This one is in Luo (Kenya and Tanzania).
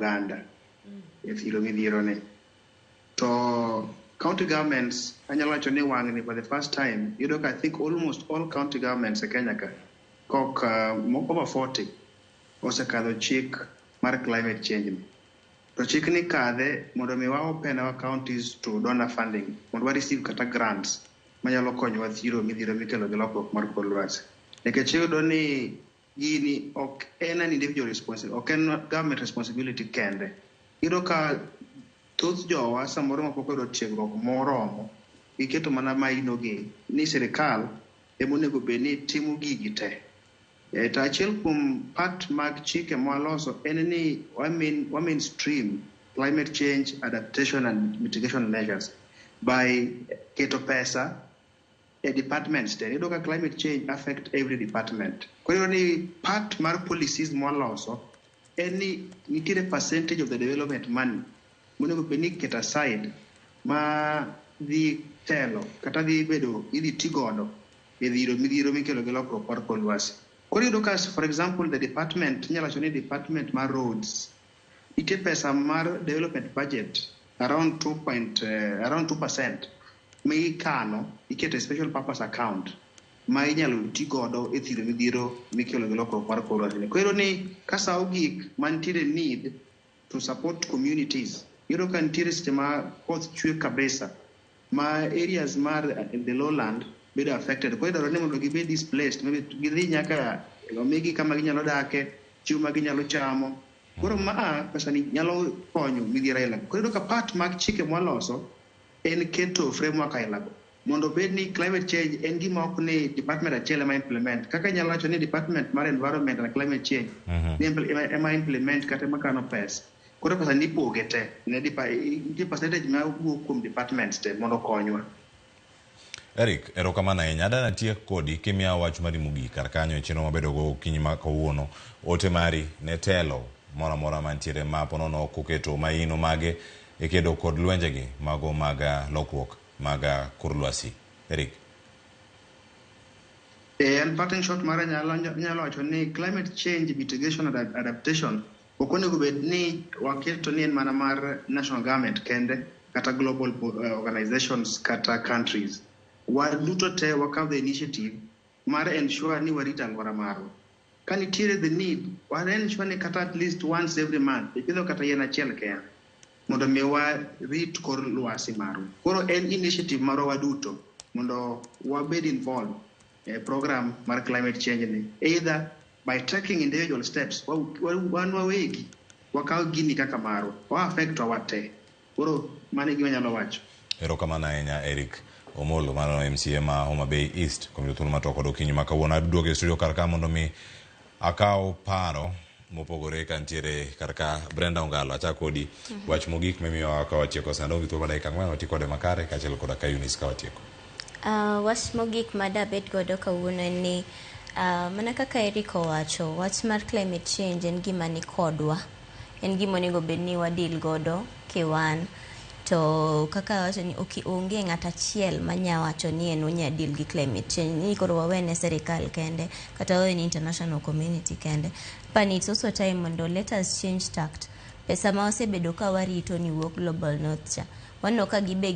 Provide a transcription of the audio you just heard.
Uganda e thiro midhiero ni. To county governments anyalo wacho ni wang'ni for the first time iyudo ka I think almost all county governments e Kenya ka kok over 40 osekadho chik mar climate change ni. To chik ni kadhe mondo mi wa open our counties to donor funding mondo wa receive kata grants manyalo konyowa thiro midhiero mikelo gi lokruok mar kor lwasi. Nikech iyudo ni gini ok en an individual responsibility, ok en government responsibility kende. Iyudo ka thoth jowa samoro mapok oyudo tiegruok moromo, giketo mana maino gi ni sirikal ema onego bed ni timo gigi te. To achiel kuom part mag chike mwaloso en ni wa mainstream climate change adaptation and mitigation measures by keto pesa e departments te. Iyudo ka climate change affect every department. Koro iyudo ni part mar policies mwaloso en ni nitiere percentage of the development money monego bed ni iketo aside ma dhi telo kata dhi bedo idhi ti godo e dhiro midhiero mikelo gi lokruok mar kor lwasi. Koro iyudo ka for example the department inyalo wacho ni department mar roads nitie pesa mar development budget around 2 point, around 2% mikano iketo e special purpose account ma inyalo ti godo e thiro midhiero mikelo gi lokruok mar kor lwasi. Koro iyudo ni ka sa ogik mantiere need to support communities iyudo ka nitiere seche ma koth chwe kabisa ma areas mar the lowland bedo affected. Koro idwaro ni mondo gibed displaced, maybe gidhi nyaka omigi kama ginyalo dake, chiemo ma ginyalo chamo. Koro maa pesa ni nyalo konyo midhiero aila go. Koro iyudo ka part mag chike mwaloso en keto framework aila go mondo obed ni climate change en gima ok ni department achiel ema implement. Kaka inyalo wacho ni department mar environment and climate change ni ema implement kata ema kano pesa. Koro pesa ni ipoge te ne nitie percentage ma wuok kuom departments te mondo okonywa. Eric, erokamano ahinya. Adwa natiek kodi kimiya wach mari mogik kar kanyo e chenro mabedo go okinyi ma kawuono. Ote mari ne telo moro amora mantiere ma ponono ok oketo maino mage e kedo kod lwenjegi mago mag lokruok mag kor lwasi. Eric. En parting shot mara anyalo wacho ni climate change mitigation and adaptation ok onego bed ni waketo ni en mana mar national government kende kata global organizations kata countries. Waduto te wakaw the initiative mar ensure ni warito alwora marwa. Ka nitiere the need, wa ensure ni kata at least once every month ipidho kata yien achiel kende mondo mi warit kor lwasi marwa. Koro en initiative marwa waduto mondo wabed involved e program mar climate change ni either by taking individual steps wan wawegi wakaw gini kaka marwa wa affect wa wate. Koro mano e gima anyalo wacho. Erokamano ahinya Eric Omolo, mano MCA ma Homa Bay East kuom yudo thuolo mar twak kod okinyi ma kawuono. Aduogo e studio kar ka mondo mi akaw paro mopogore ka nitiere kar ka Brenda Ongalo. Achak kodi wach mogik mimiyowa ka watieko sani. Adong' gi thuolo mar dakika 4 wati kode makare kaachiel koda ka Eunice ka watieko. Wach mogik ma dabed godo kawuono en ni mana kaka Eric owacho, wach mar climate change en gima ni kodwa. En gima onego bed ni wadeal godo kiwan. To kaka awacho ni ok onge ng'at achiel manya wacho ni en onya deal gi climate change ni koro wawene sirikal kende kata wawene international community kende. Pani it's also time mondo let us change tact. Pesa ma wasebedo ka warito ni wuok Global North cha, waneno ka gibe